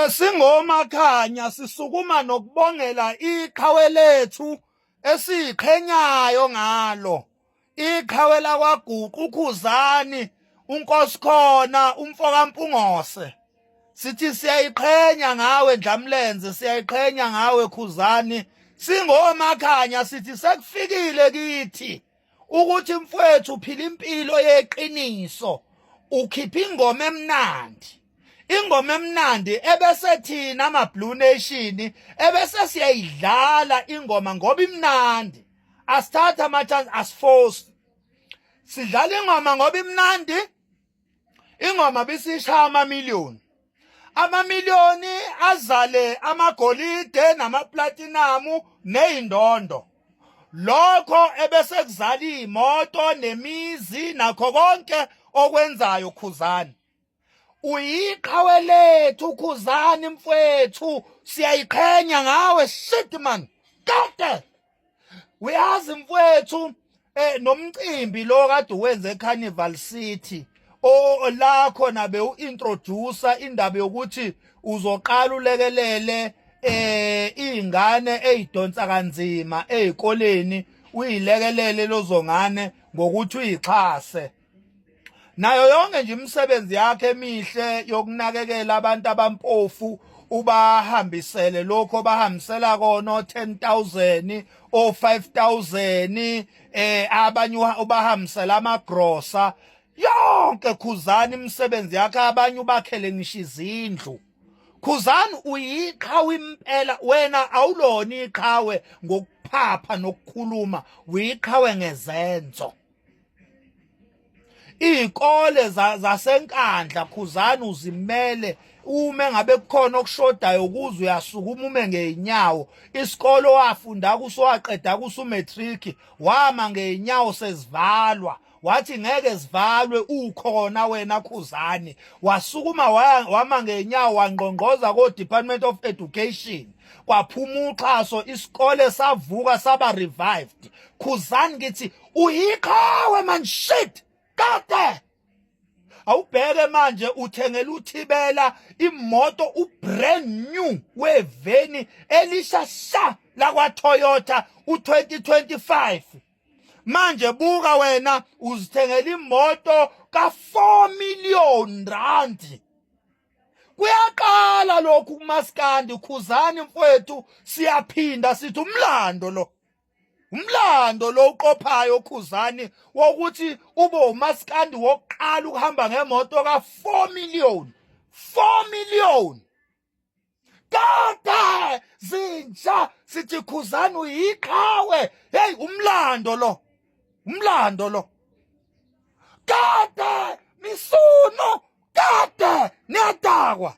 Singomakhanya sisukuma nokubongela iqhawe lethu esiqhenyayo ngalo. Iqhawe lakwaGuqa uKhuzani uNkosikhona umfoka Mpungose. Sithi siyayiqhenya ngawe Ndlamlenze, siyayiqhenya ngawe Khuzani. Singomakhanya sithi sekufikile kithi ukuthi mfwethu uphila impilo yeqiniso, ukhipha ingoma emnandi. Ingoma emnandi ebese thina ama Blue Nation ebese siyayidlala ingoma ngoba imnandi. Asithatha ama chance, asiforce. Sidlala ingoma ngoba imnandi. Ingoma bisishaya amamiliyoni. Amamiliyoni azale amagolide namaplatinum nezindondo. Lokho ebese kuzala imoto nemizi nakho konke okwenzayo Khuzani. Uyiqhawe lethu Khuzani mfwethu, siyayiqhenya ngawe shit man. Kade uyazi mfwethu, nomcimbi lo kade uwenze eCarnival City o la khona bewu-introduce indaba yokuthi uzoqala ulekelele izingane ezidonsa kanzima ezikoleni, uyilekelele lozongane ngokuthi uyixhase nayo yonke nje imisebenzi yakhe emihle yokunakekela abantu abampofu, ubahambisele lokho bahambisela kona o10000, o5000, abanye ubahambisela amagrosa yonke. Khuzani, imisebenzi yakhe, abanye ubakhele ngisho izindlu. Khuzani, uyiqhawe impela wena, awulona iqhawe ngokuphapha nokukhuluma, uyiqhawe ngezenzo. Izikole zaseNkandla, Khuzani, uzimele uma ngabe kukhona okushodayo kuze uyasukuma ume ngeenyawo. Isikole wafunda kuso, waqeda kuso umatric, wama ngeenyawo sezivalwa, wathi ngeke sivalwe ukhona wena Khuzani. Wasukuma wama ngeenyawo, wangqongqoza ko Department of Education, kwaphuma uxhaso, isikole savuka, saba revived. Khuzani, ngithi uyiqhawe man, shit. Kade awubheke manje uthengela uThibela imoto, ubrand new weveni elisha sha lakwa Toyota u2025. Manje buka wena, uzithengela imoto ka 4 million rand. Kuyaqala lokhu kumaskandi. Khuzani mfowethu, siyaphinda sithi umlando lo, umlando lo uqophayo Khuzani, wokuthi ube umaskandi wokuqala ukuhamba ngemoto ka 4 million, 4 million. Kade zinja sithi Khuzani uyiqhawe. Hey, umlando lo, umlando lo. Kade misunu, kade niyadakwa.